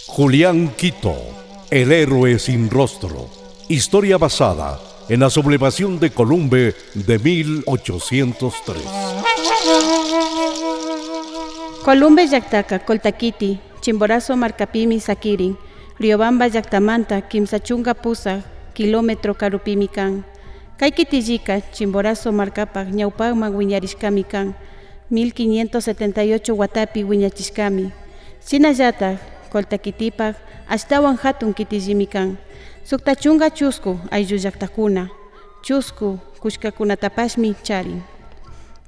Julián Quito, el héroe sin rostro. Historia basada en la sublevación de Columbe de 1803. Columbe llaktaka Coltaquiti, Chimborazo markapimi sakirin, Riobamba llaktamanta kimsa chunka pusak kilómetro karupimi kan. Kay kitillika Chimborazo markapak ñawpakman wiñarishkami kan, 1578 watapi wiñachishkami. Shinallatak Coltaquitipak ashtawan hatun kitillimi kan. Sukta chunka chusku ayllu llaktakuna, chusku kushkakunatapashmi charin.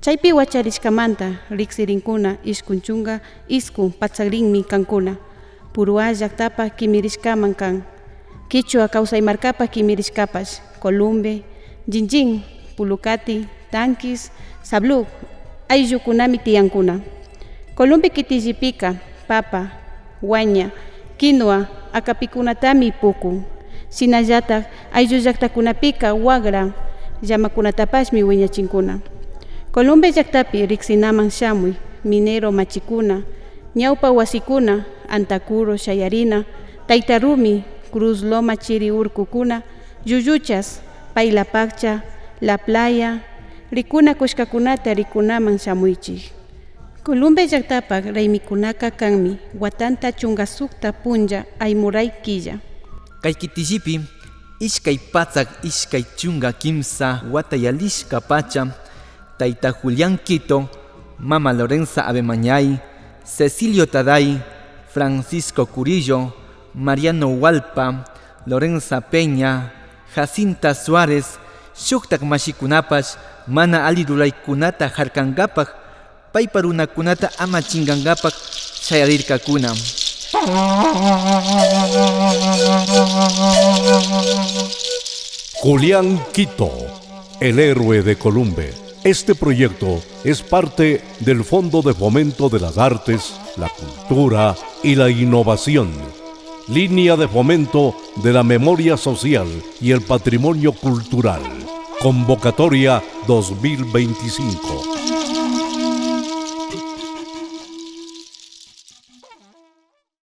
Chaypi wacharishkamanta riksirinkuna iskun chunka iskun patsakrinmi kankuna. Puruá llaktapak kimirishkaman kan. Kichwa kawsaymarkapak kimirishkapash, Columbe, Jinjin, Pulucati, Tanquis, Sabluk, ayllukunami tiyankuna. Columbe kitillipika, papa, waña, quinua, akapikunatami pukun. Shinallatak ayllu llaktakunapika wagra, llamakunatapashmi wiñachinkuna. Columbe llaktapi riksinaman shamuy, minero machikuna, ñawpa wasikuna, Antakuro shayarina, Tayta Rumi, Cruz Loma chiri urkukuna, Llulluchas, Paylapaccha, La Playa, rikuna kushkakunata rikunaman shamuychik. Columbe llaktapak raymikunaka kanmi, watanta chunka sukta punlla aymuray killa. Kay kitillipi 223 wata yalishka pacha, tayta Julián Quito, mama Lorenza Abemañay, Cecilio Taday, Francisco Curillo, Mariano Hualpa, Lorenza Peña, Jacinta Suárez, shuktak mashikunapash mana alli ruraykunata harkankapak, paypa runakunata ama chinkankapak shayarirkakuna. Julián Quito, el héroe de Columbe. Este proyecto es parte del Fondo de Fomento de las Artes, la Cultura y la Innovación. Línea de fomento de la memoria social y el patrimonio cultural. Convocatoria 2025.